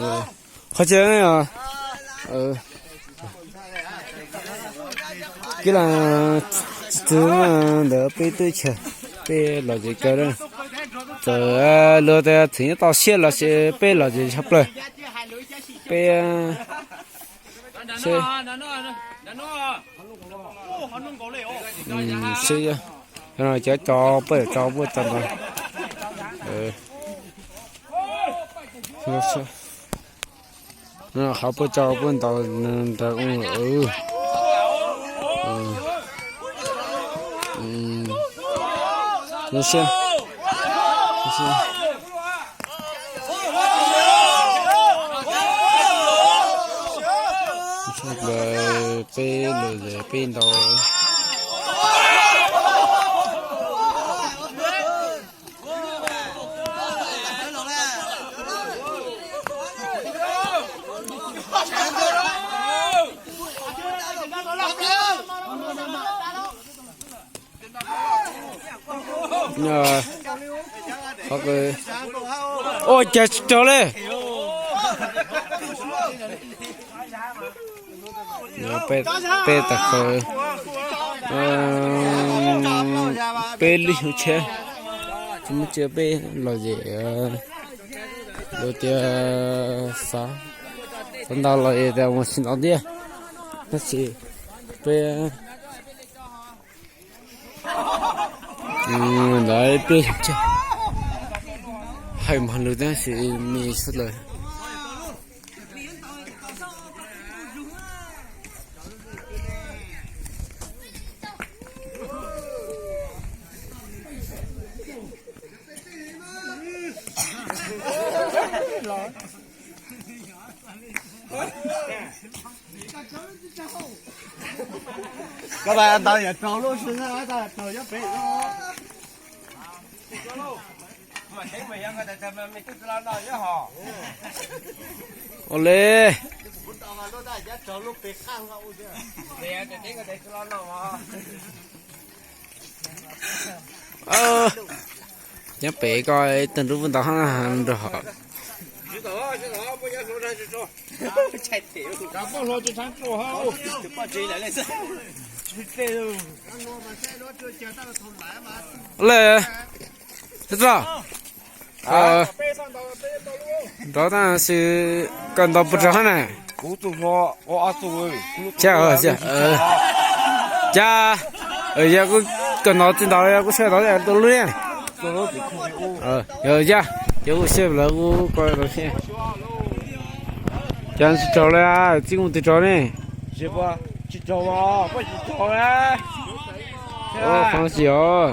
Qhov chaw kib las txwv ntawd peb teb chaws, peb lom zem kawg. Txawm luag tias txwv nyob toj siab los sis peb lom zem tshaj plaws. Peb seb, cov tso puab tso puab tso ntau. Qhov puab tso puab ntau ntawd. Peb lom zem peb ntau. Ua cas tsis raug li. Peb tag kawg, peb lub xyoo tshiab tsis muaj tsiaj peb lom zem. Luag tias xav, xav ntau los tias mus tsis ntau thiab. Tab sis peb ntawd peb hais mas lus tab sis me xwb lawm. Koj ntawd yog raug lub sw, raug nyob pem. Ua li. Nyob pem ko tag nrho puv ntau hab nrog hom. Lawm, txog nrov tab sis koj ntaus puas rog hab na? Cas, yog kuv kawm ntaus tsis ntaus, yog kuv siab ntaus tus lub ne. Yog, yog kuv siab lawm kuv ko tau siab. Cas tsis raug li, txij mus twg raug ne? Qhov tsis os.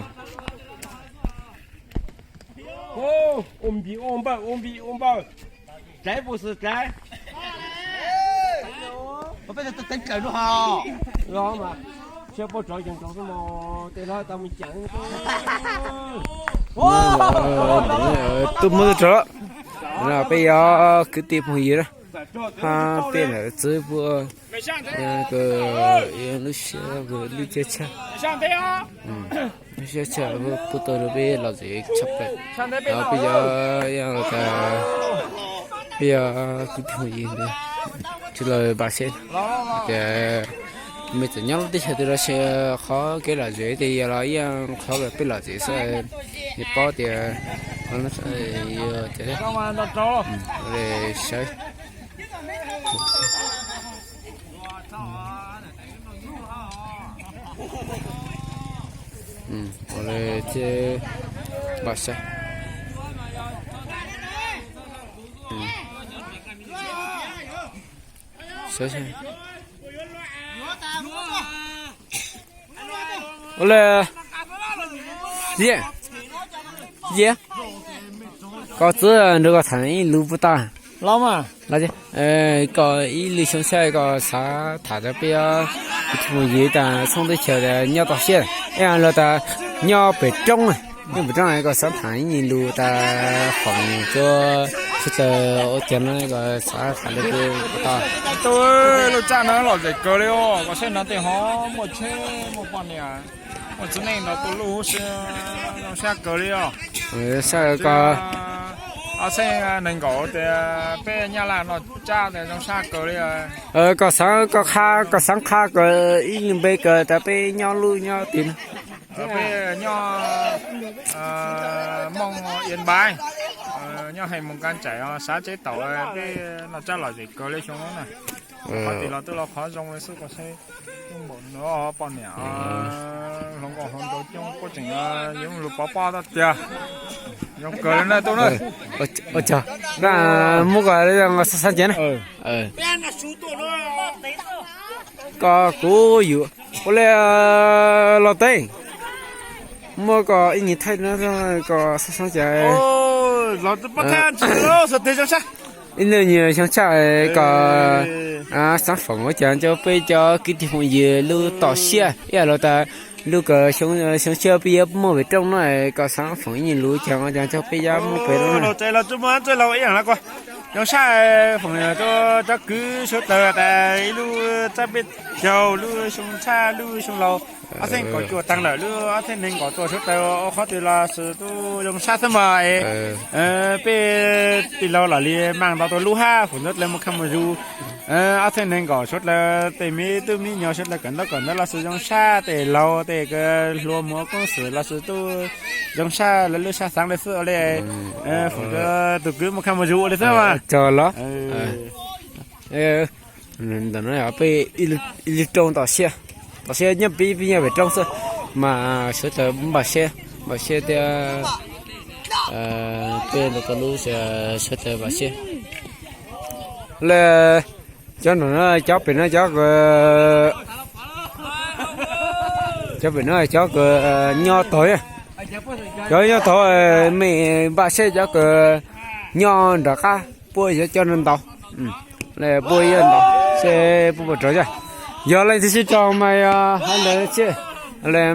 Ua npis ua npawg, ua npis ua npawg. Dlaiv puas xwm dlaiv? Peb teev dlawm rau hauv los mas, sia puas rov yees rau xwb mas tej lawv tau me ceem. Tuaj muab tuaj rau, peb yog kwv tij phooj ywg hab peb nam txiv puab, lub siab lub caij tshaj, lub siab tshaj puab tau rau peb lom zem tshaj plaws. Peb yog, yog tas peb yog kwv tij phooj ywg ntawd, tsis los npaj seb tias mej txawm nyob lub teb chaws twg los sis qhov kev lom zem tej yog los ib yam qhov peb lom zem xwb, yus paub tias sawv. Ua li ces npaj seb. Ua li, Yias, Yias, koj txwv nrug koj tham ib lus puas tau? Los mas, koj ib lub xyoo xwb koj xav tham rau peb kwv tij phooj ywg tas txhua teb chaws nyob toj siab, ib yam li tas nyob pem roob, nyob pem roob koj xav tham ib lus tas foom tsuas tsis tau ua cas no koj xav tham rau peb puas tau? Lub txaj no lom zem kawg li os, koj saib no tej ho muaj tsheb muaj poj niam, muaj txiv neej nrog tuaj lub, zoo siab kawg li os. Saib koj Ob txheej nees nkaum tias peb Nyab Laj no tsab tias zoo sab kawg li. Koj xaav, koj qha, koj xaav qha kawg ib npe kawg tas peb nyob lub nyob tid no. Peb nyob Moos Yên Bái, nyob Hais Moos Kas Tsaim os, sab Tseb Taum, peb noj tsab lom zem kawg li xyoo no na. Qhov twg los twb los qhov zoo li xwb, koj saib, poj niam hluas nkauj hluas nraug coob, kuj tseem yuav lug pov pob tau tiag. Zoo kawg li na tub na. Ua tsaug, muab koj xab xaav cev na. Koj kuv yug ua li los teb, muab koj ib nyuag thaij no, koj xab xaav cev. Ib nyuag xyoo tshaj koj xaav foom ua cas rau peb cov kwv tij phooj ywg lub tom siab ib yam los tas lub kws xyoo tshiab peb yuav muaj pem rooj no, koj xaav foom ib nyuag lus cas ua cas rau peb yuav muaj pem rooj no. Zoo sab foom rau cov kwv suav dlawg tas ib lub tsab peb caug lub xyoo tshaj lub xyoo laus, ob txheej kaum cuaj taag lawm lub ob txheej nees nkaum tuaj suav dlawg ua qhov twg los xwb tub zoo sab xwb mas. Peb tij laug los li maaj ntau tuaj lub hab foom rau dlawg mus khaj mus zus. Ob txheej nees nkaum suav dlawg tej me tub me nyuam suav dlawg kawm ntawv kawm ntawv los xwb zoo sab, tej laug tej kws hluas mus ua koob xwm los xwb tub zoo sab lawv lub sab xaav li xwb ua li. Foom rau tug kwv mus khaj mus zus ua li xwb mas. Tsaug los. Ntawm no peb ib lub rooj tom siab, tom siab nyob peb, peb nyob pem rooj xwb, mas suav dlawg npaj siab, npaj siab thiab, peb ntau tuaj lub suav dlawg npaj siab. Lawv cov no, cov pem no cov kws, cov pem no cov kws nyob tog, cov nyob tog, mej npaj siab cov kws nyob nram qab puab yuav coj no ntaus, puab yuav ntaus seb puab puas raug yog. Yog leej twg sib raug mas yog hais ntawd thiab,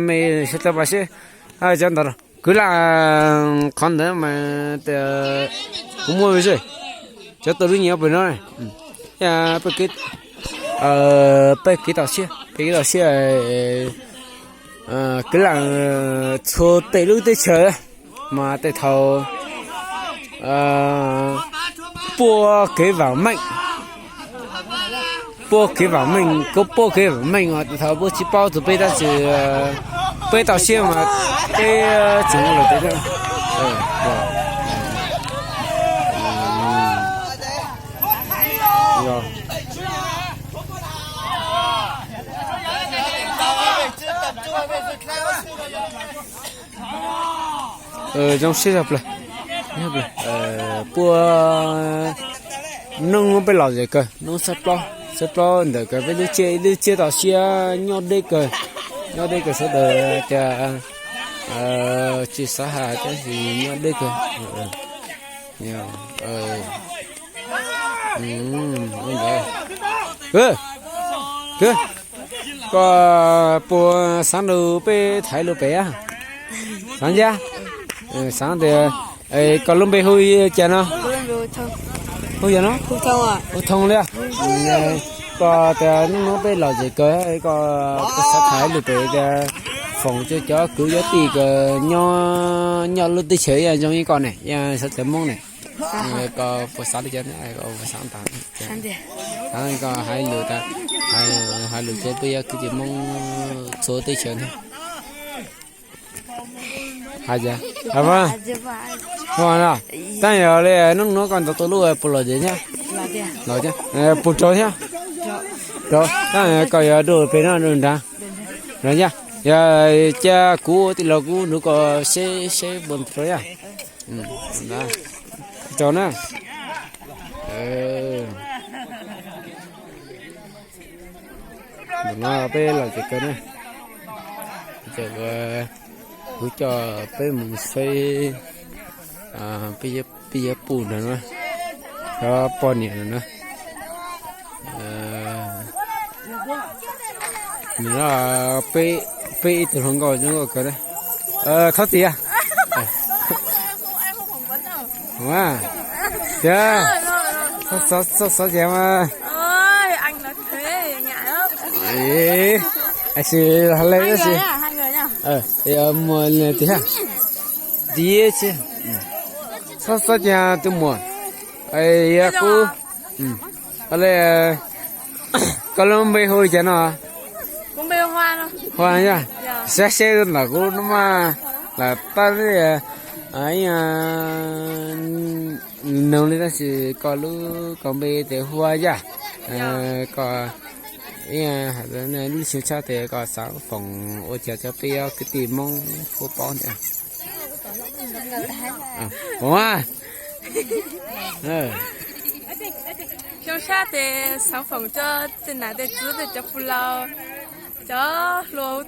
mej sawv daws npaj siab. Cov ntawd kwv lam qhov ntawd mas kuv muaj zej, cov tuaj lub nyiam pem no, peb kev toj siab, peb kev toj siab, kwv lam txhua tej lub teb chaws mas tej thaum puab kev vaam meej, puab kev vaam meej, kuv puab kev vaam meej os, tej thaum puab tsis paub txug peb tab sis peb toj siab mas peb tseem ua lawm tiag. Zoo siab zog plaws. Puab nub nuav peb lom zem kawg, nub xab plaub, xab plaub ntawm kawg peb lub tsiab, ib lub tsiab toj siab nyob deb kawg, nyob deb kawg sawv daws tias tsis xav has tab sis nyob deb kawg. Koj puas xaav lug peb thaiv lug pem? Xaav ntag. Xaav tias koj lub npe hu cas no? Hu yog no? Hu Thoo li. Koj tias nub nuav peb lom zem kawg, koj puas xaav thaiv lug pem tias foom rua cov kwv cov tij kws nyob, nyob lub teb chaws ib zoo ib koj ne, ib sawv daws Moob ne, koj puas xaav li cas? Koj hais lus tas, hais lus rua peb cov kwv tij Moob txhua teb chaws ntag. Hais tias, hais, tab yog li nub nuav koj ntaus tau lub puas lom zem thiab? Puas raug thiab? Raug, tab koj yuav dua pem no dua nrad? Yog, cia kuv tij laug kuv nrug koj seb seb puas raug yog. Raug na. Ntawm no peb lom zem kawg na. Kuv coj peb mus saib peb yuav pum ntawm no, cov poj niam ntawm no. Nim no peb ib tug hluas nkauj zoo nkauj kawg na. Thov txim. Tias, xov xov ces mas, tab sis hais le tab sis, muaj tiag, tiag tsi. Txhob xav cas tus muam, yog kuv, koj lub npe hu li cas no? Hua yog, saib seb ntawm kuv no mas lam tab li noog li tab sis koj lub, koj npe tias Hua yog, koj ib lub xyoo tshaj tes koj xav foom ua cas cov peb kwv tij Hmoob puab paub ntawm Hua. Xyoo tshaj tes xav foom rau tej nam tej txiv tej cov pog laus, cov hluas hu